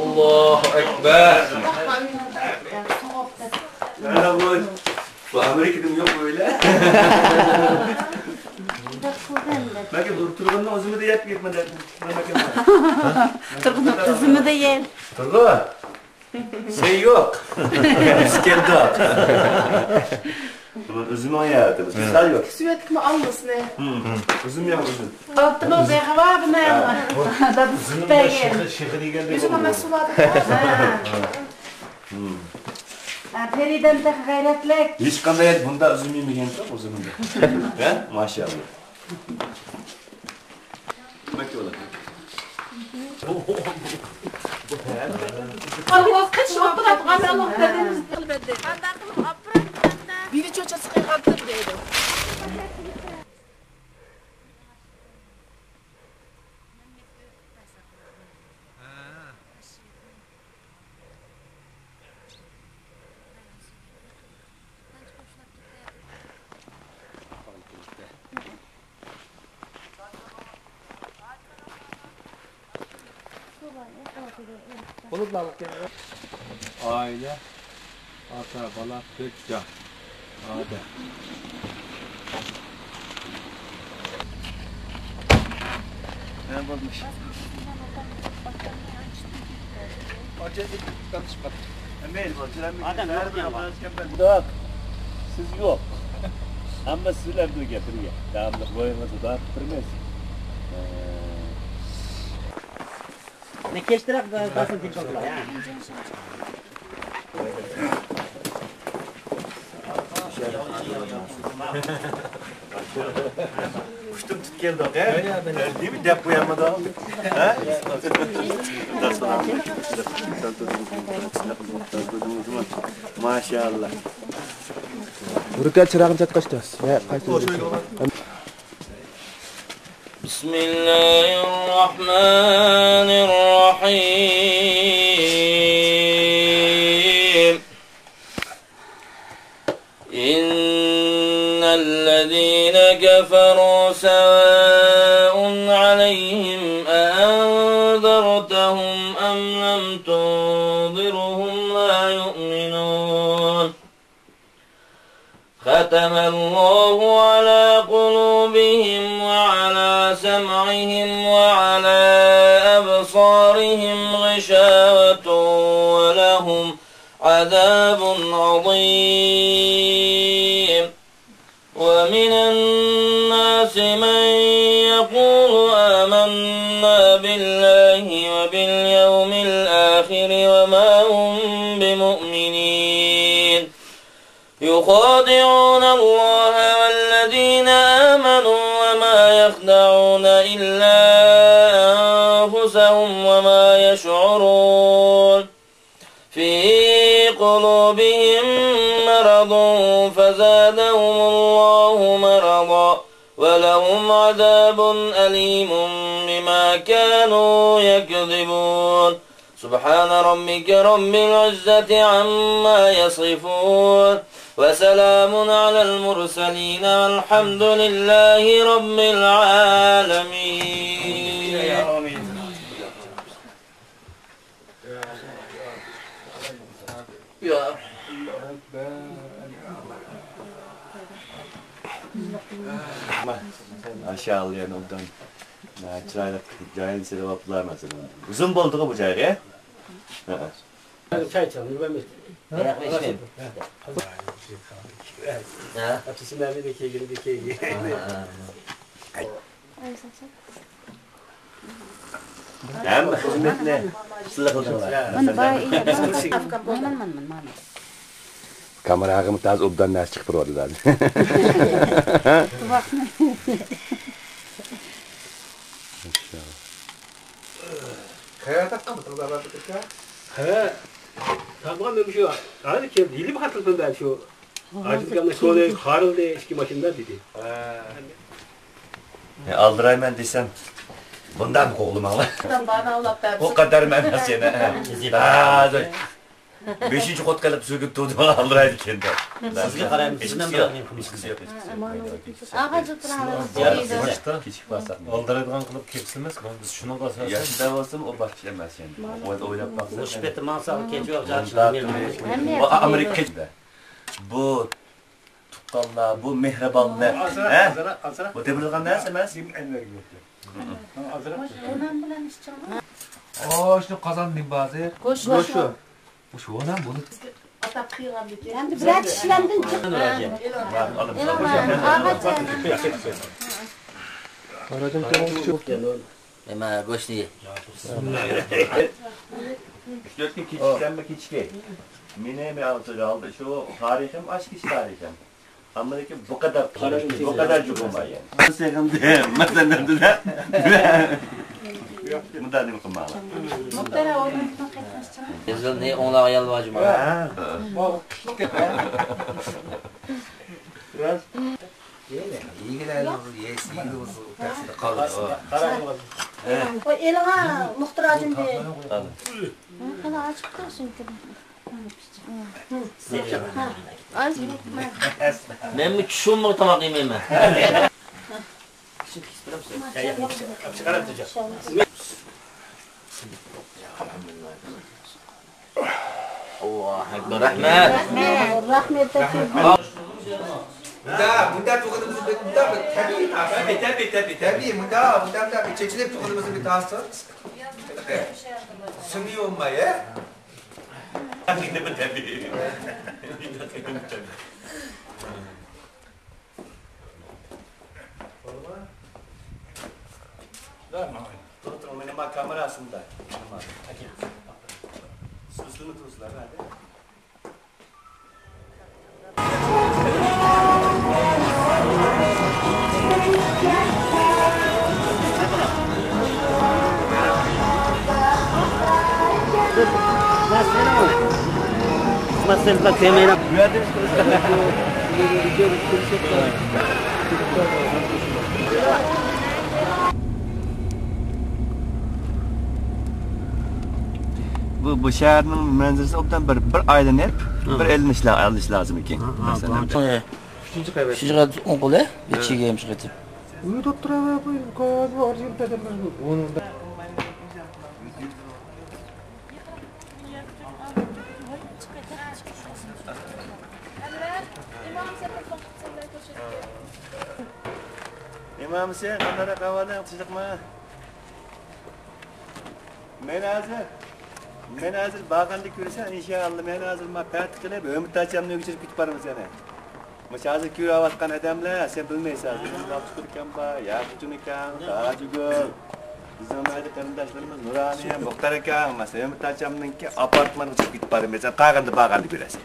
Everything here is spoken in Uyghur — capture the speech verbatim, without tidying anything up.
ئاللاھۇ ئەكبەر. بۇ ئامېرىكىدىمۇ يوق بۇ ئۆيلەر. بەلكى تۇرغۇننىڭ ئۆزىمىدە يەپ يەپ مانا. تۇرغۇننىڭ ئۆزىمىدە يەپ. تۇرغۇن. سەي يوق. بىز كەلدۇق. بۇنى ئۆزۈم يەۋاتىمىز. بىزلەر يوق. سۈيەتكىمۇ ئالمىسىنى. ئۆزۈم يەڭ ئۆزۈم. ئالتىمۇ بېغى بار بۇنى. دادىسى بەرگەن. شېخى، شېخى دېگەندە ئۆزۈم ئەمەس سۇلاردا. پېرىدەم تېخى غەيرەتلىك. ھېچقانداق يەردە بۇنداق ئۈزۈم يېمىگەنتۇق ئۇزۇندا. ھە؟ ماشائاللا. مەكتۇب. قالغۇز قېچىپ ئاپىراتقان ئاللاھ بەردى. قانداق قىلىپ ئاپىراتقاندا؟ بىرى چوچا سىقىغانتىم دەيدۇ. بولۇپلا ئائىلە، ئاتا، بالا، تۆت جان. ئادە. ھە، بولمۇش. ئادەم يوق ياڭا. ياق، سىز يوق. ئەمما سىز بىلەن بىرگە، بىرگە. داۋاملىق روھىڭىزنى داۋام قىلدۇرىمىز. ھە. مەن كەچتىراق بارسام تېلېفون قىلاي، ھە. قۇشتۇم تۇتۇپ كەلدۇق، ھە؟ دېمە، دەپ قويالمىدىڭ. ھە؟ ماشائاللا. بۇركە چىراغنى چاتقاچتىڭىز. ھە، قايسى؟ بسم الله الرحمن الرحيم. إن الذين كفروا سواء عليهم أأنذرتهم أم لم تنذرهم لا يؤمنون. ختم الله على قلوبهم وعلى سمعهم وعلى أبصارهم غشاوة ولهم عذاب عظيم. ومن الناس من يقول آمنا بالله وباليوم الآخر وما هم بمؤمنين. يخادعون الله والذين آمنوا وما يخدعون إلا أنفسهم وما يشعرون. في قلوبهم مرض فزادهم الله مرضا ولهم عذاب أليم بما كانوا يكذبون. سبحان ربك رب العزة عما يصفون. وسلام على المرسلين والحمد لله رب العالمين. ماشائاللا، يەنە ئوبدان. ھە، چىرايلىق جايىنى سېلىۋاپتىلار، مەسىلەن. ئۇزۇن بولدىغۇ بۇ جايغا؟ ھە. چاي ئىچىڭ، نۇرمەمەت. ھە؟ ھە؟ ئاپىسى مەمىدە كەلگىنىدە كەلگەن. ھە، ھە. ھەممە خىزمەتنى سىلەر قىلدىڭلار. مانا باي، مانا، مانا، مانا. كامېراغىمۇ تازا ئوبدان نەرسە چىقىپ تۇرۇۋاتىدۇ ھازىر. قەيەردە تاپقانمىدىڭىز ئابابىكا؟ ھە، تاپقان مەن شۇ، ھازىر كەلدى. ھېلىمۇ خەتىر قىلدى شۇ. ئاجىز ئاكامنىڭ كولى قارىلدى، ئىككى ماشىنىدا دېدى. ئالدىرايمەن دېسەم، بۇنداقمۇ قوغلىماڭلار. ئۇ قەدەر مەن سېنى. ھازىر. بەشىنچى قوت قىلىپ سۈرگۈپ تۇردى، مانا ئالدىرايدىكەن دەپ. سىزگە قارايمىز، سىز بىلەن بىر ئىشقىلىپ. ئاغاچ ئولتۇراڭلار. كېچىك بارساق. ئالدىرايدىغان قىلىپ كەپسىمىز، بىز شۇنىڭغا ئاساسەن. ياش دەۋالسام ئۇ باشقا ئەمەس يەنە. ئۇ ئويلاپ باقسا. شۇ پېتى ماڭسا كېچىۋاپ. ئۇ ئامېرىكا كەچتە. بۇ تۇغقانلار، بۇ مېھرىبانلىق. ھە؟ بۇ تېپىلغان نەرسە ئەمەس. ئەنۋەرگە ئۆتتى. ئازراق. مۇشۇ يونان بىلەن ئىچىڭلار. ئو، شۇ قازان نېمە بار ھازىر؟ گۆش. گۆش. مۇشۇ يونان بۇنى. ئاتاپ قىلغاندىكىن. ئەمدى بىرەر چىشلەمدىن چىق. ئاغاچ. نېمە گۆشنى؟ ئۈچ تۆت كۈن كېچىككەنمۇ كېچىكى. مېنى مەن شۇ تارىخىم ئاشكىش تارىخىم. ئامېرىكا بۇ قەدەر، بۇ قەدەر جۇقۇم بار يەنى. سېغىندىم، مەسىلەن، دېدى. مۇنداق نېمە قىلماڭلار. مۇختەر ئاۋۇ قېتىنىڭ قېتىنىشچىمۇ؟ قىزىلنى ئوڭلاغا يالۋاجما. ھە. بۇ قىشلىق گەپ. بىراز. يېگىلەرنىڭ يەيسى، يېگىلىڭىز تەقسىردە قالدى. ئوي، ئېلىڭا مۇختەر ھاجىم دېيىن. قېنى ئاچىپ تۇرسۇن. مەنمۇ چۈشۈممۇ تاماق يېمەيمەن. ئاللاھۇ ئەكبەر، رەھمەت. رەھمەت. مۇندا، مۇندا تۇغىنىمىزنى بىر، مۇندا بىر تەبىئىي تارتسۇن. تەبىئىي، تەبىئىي، تەبىئىي. تەبىئىي، مۇندا، مۇندا، مۇندا بىر چېچىلىپ تۇغىنىمىزنى بىر تارتسۇن. سۈمۈي بولماي، ھە؟ تۇرۇڭ، تۇرۇڭ، مېنىڭ كامېرا ئاستىمدا. سىز ئۈستىدە تۇرسىلەر، ھە؟ بۇ، بۇ شەھەرنىڭ مەنزىرىسى ئوبدان بىر، بىر ئايلىنىپ، ھە، بىر ئېلىنىش لا-، ئېلىش لازىم ئىكەن. ھە، ھە، مەسىلەن، بۇ ئۈچىنچى قەۋەت. ئۈچىنچى قەۋەت ئوڭ قولى، ھە، ئىچىگە يېمىش قېتىپ. ئۆيدە ئولتۇرۇپ، بۇ ئارزۇ پەدەملەر بۇ. ئۇنىڭدا. ئىمام ھۈسەيىن، قانداق ئەھۋالىڭ، تىنچلىقمۇ؟ مەن ھازىر، مەن ھازىر بارغاندا كۆرىسەن، ئىنشائاللا، مەن ھازىر ما پەتە قىلىپ، ھۆمۈت ئاچامنى ئۆچۈرۈپ كېتىپ بارىمەن سېنى. مۇشۇ ھازىر كۆرۈۋاتقان ئادەملەر، سەن بىلمەيسەن ھازىر. مېنىڭ ئابدۇشۈكۈر ئاكام بار، ياقۇپجان ئاكام، تاجىگۈل، بىزنىڭ مەھەللە قېرىنداشلىرىمىز نۇرانىيە، مۇختەر ئاكام، مەسىلەن، ھۆمۈت ئاچامنىڭكى ئاپارتمانغا چىقىپ كېتىپ بارىمەن، سەن قالغاندا بارغاندا كۆرەرسەن.